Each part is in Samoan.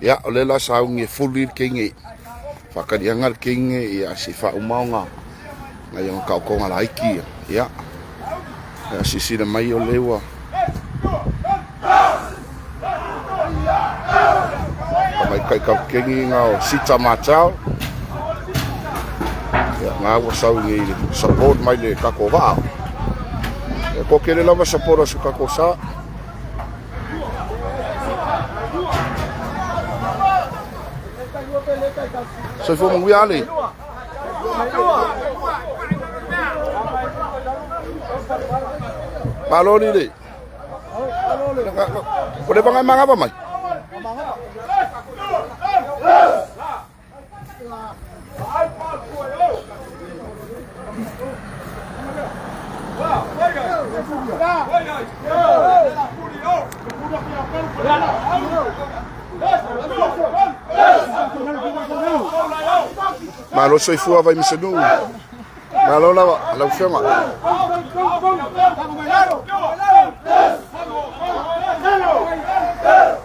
Ia, o lea la sauni e fuli le kenge. Faataliaga le kenge, ia, se i faauma ona nai ona taotoga laiti ia. Ia, ia silasila mai o lea ua tamaitai kapikeni na o Sita Matao. Ia, na ua sau i le support mai le tatou vaa. Ia, toatele lava support a si tatou sa. Soifua manuia Ale. Malo lile. O le vanga mangava mai. Malo soifua Vaimasanuu. Malo lava lau Afioga.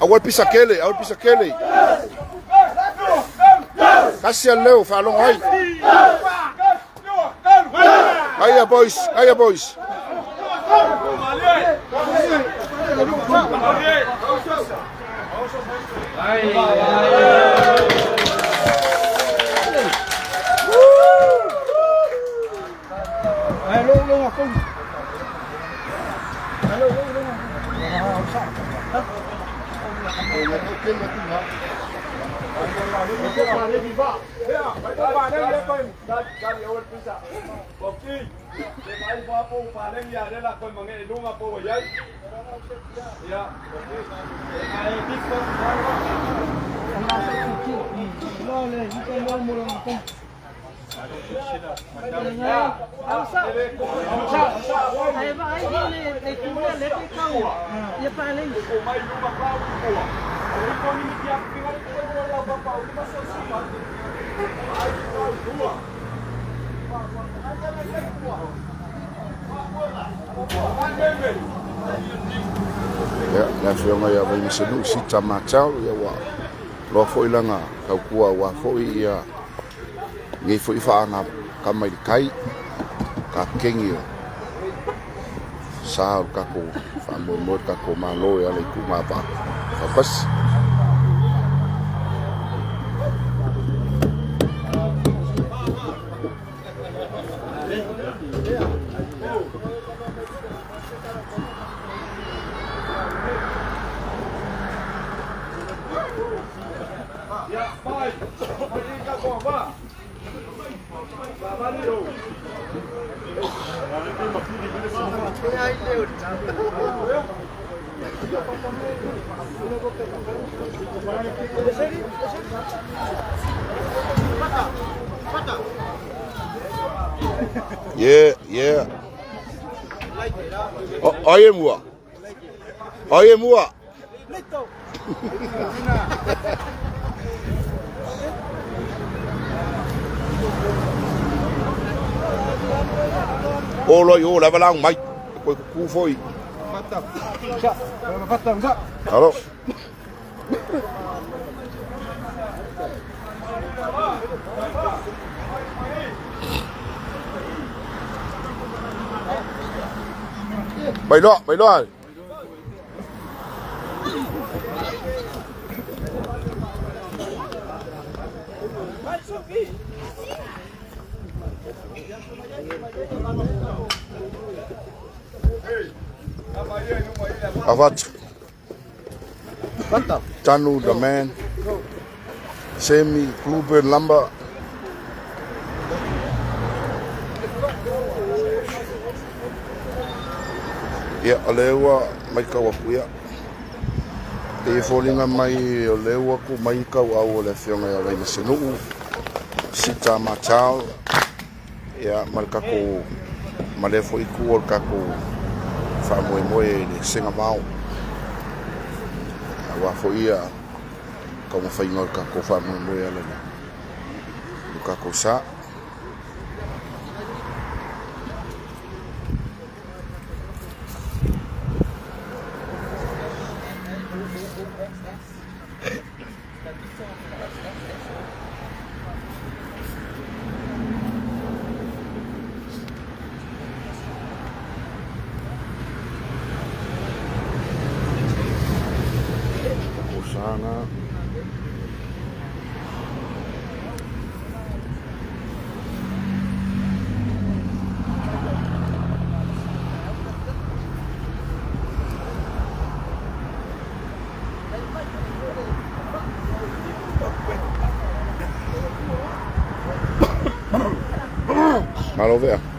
Aua le pisa kele, aua le pisa kele. Tasi a leo faalogo ai. Aia boys, aia boys. Ia, le afioga ia Vaimasanuu Sita Matau, ia ua loa foi lana tautua aua foi ia nei foi faaga kama i le tai, kapikeni o sa o le tatou faamoemoe o le tatou Malo e ala i tuuga faapasi. Yeah, yeah. O, ai e mua. Ai e mua. O loi o lava lau mai. Koe kuku foi. Alo. Mai loa, mai loa. Avatu. Tanu the man. Semi Bluebird Lumber. Ia, o lea ua matau atu ia. E foliga mai o lea ua tu mai tauau o le afioga ia Vaimasanuu, Sita Matao, ia ma le tatou ma lea foi itu o le tatou faamoemoe i le Sega Vao. Aua foi ia taumafaiga o le tatou faamoemoe e ala i le tatou sa. na. Malo vea.